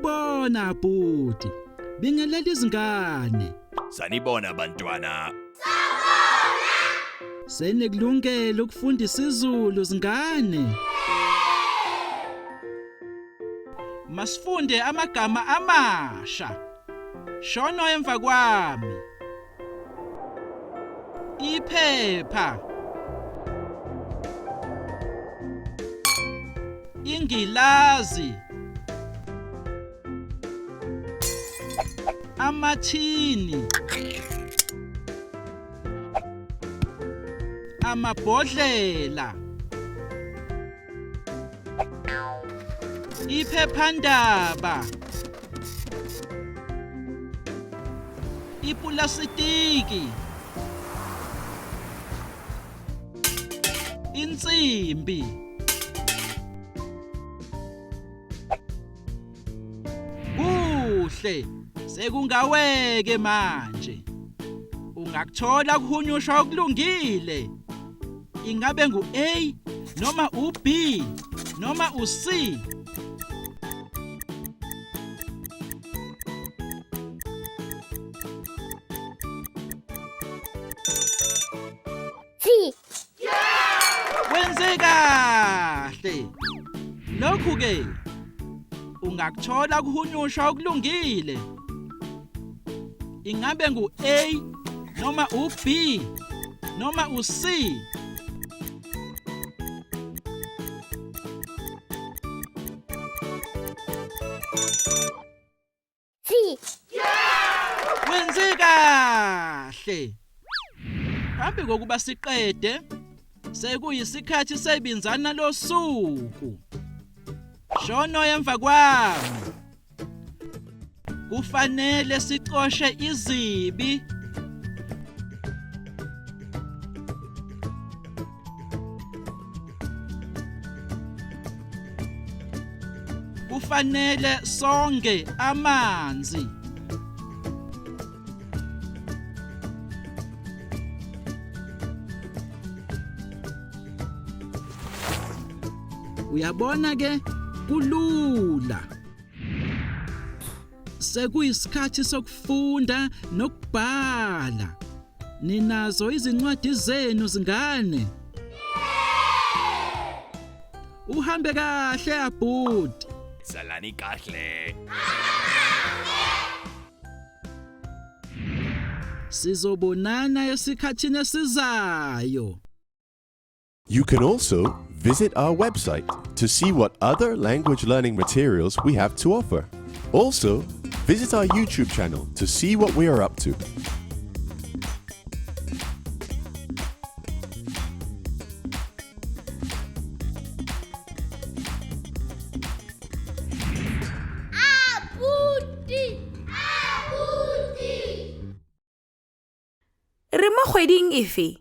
Sawubona bhuti. Bingelela izingane. Sanibona bantwana. Senikulungele ukufunda isiZulu zingane. Masifunde amagama amasha. Shono emva kwami. Iphepha. Ingilazi. Amathini. Amabhodlela. Iphephandaba. Ipulasitiki. Insimbi. Kuhle. Sekungaweke manje. Ungakuthola kuhunyushwa okulungile. Ingabe ngu-A noma u-B noma u-C? C. Wenze kahle. Lokhu ke ungakuthola kuhunyushwa okulungile. Ingabe ngu-A noma u-B noma u-C? C. Wenze kahle. Phambi kokuba siqede sekuyisikhathi sebinzana losuku. Shono emva kwami. Kufanele sicoshe izibi. Kufanele songe amanzi. Uyabona ke kulula. Sekuyisikhathi sokufunda nokubhala. Ninazo izincwadi zenu zingane? Uhambe kahle abhuti. Salani kahle. Sizobonana esikhathini esizayo. You can also visit our website to see what other language learning materials we have to offer. Also, visit our YouTube channel to see what we are up to. Abuti. Abuti. Re mo kgweding efe?